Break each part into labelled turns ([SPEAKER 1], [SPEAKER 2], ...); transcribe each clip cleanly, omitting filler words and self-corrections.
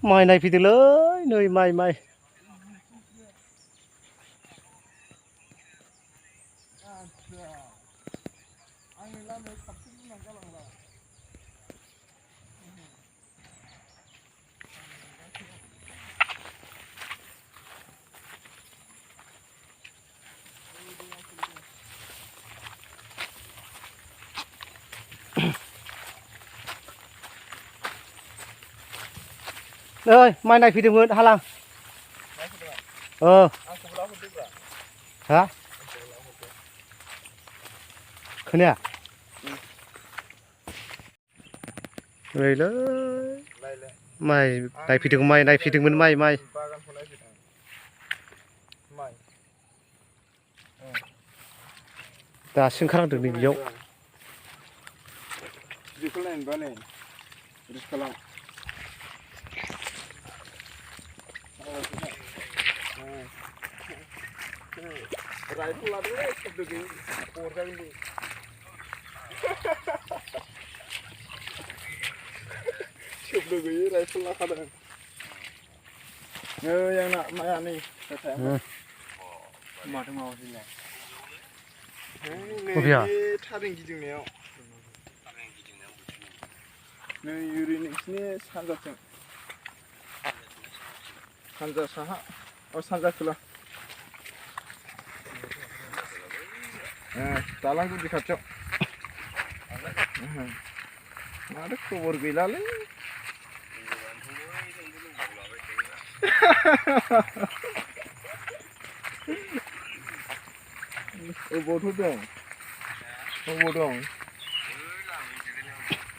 [SPEAKER 1] माइ नायफैदोंलै नै माइ ओइ माइ नायफैदोंमोन हालां हा खोनाया नैलै माइ नायफैदोंमोन माइ दासो ओंखारहांदों नै बेयाव
[SPEAKER 2] बेखौ नायनोबा नै रिस खालाम राइफल लादोंलै शब्द गैयि अरजागोन बे शब्द गैयि राइफल लाखादों नै आंना माइआ नै माथो माबासैलाय नै बे थारें गिदिंनायाव नै ओरै नोंसिनि सानजाथिं सानजा साहा सानजा खोला दालां गुदि खाथियाव माथो खबर गैलालै अबावथ' दं अबाव दं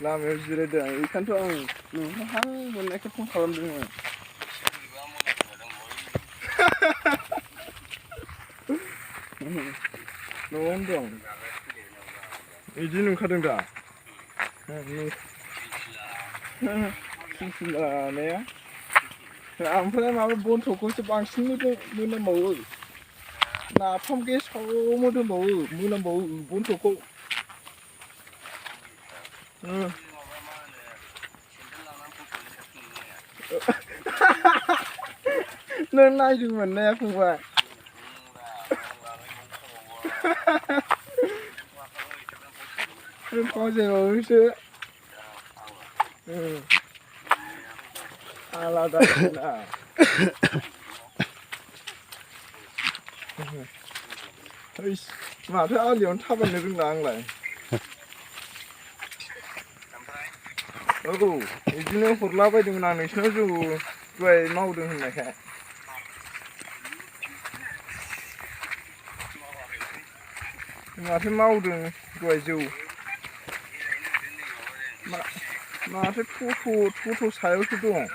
[SPEAKER 2] लामायाव जिरायदों बेखायनोथ' आं नोंखौ हां मोननायखौ फन खालामदोंमोन न'आवनो दं बिदि नंखादों दा लानाया ओमफ्राय माबा बनथ'खौसो बांसिन मोनामबावो नाफाम गेसाव मोनामबावो बनथ'खौ नों नायदोंमोन नाया फंबाय फावसायबावोसो आलादा माथो आलियावनो थाबायनो रोंला आंलाय औ बिदिनो हरलाबायदोंमोन आं नोंसिनाव जौ दहाय मावदों होननायखाय माथो मावदों दहाय जौ माथो टट' सायावसो दं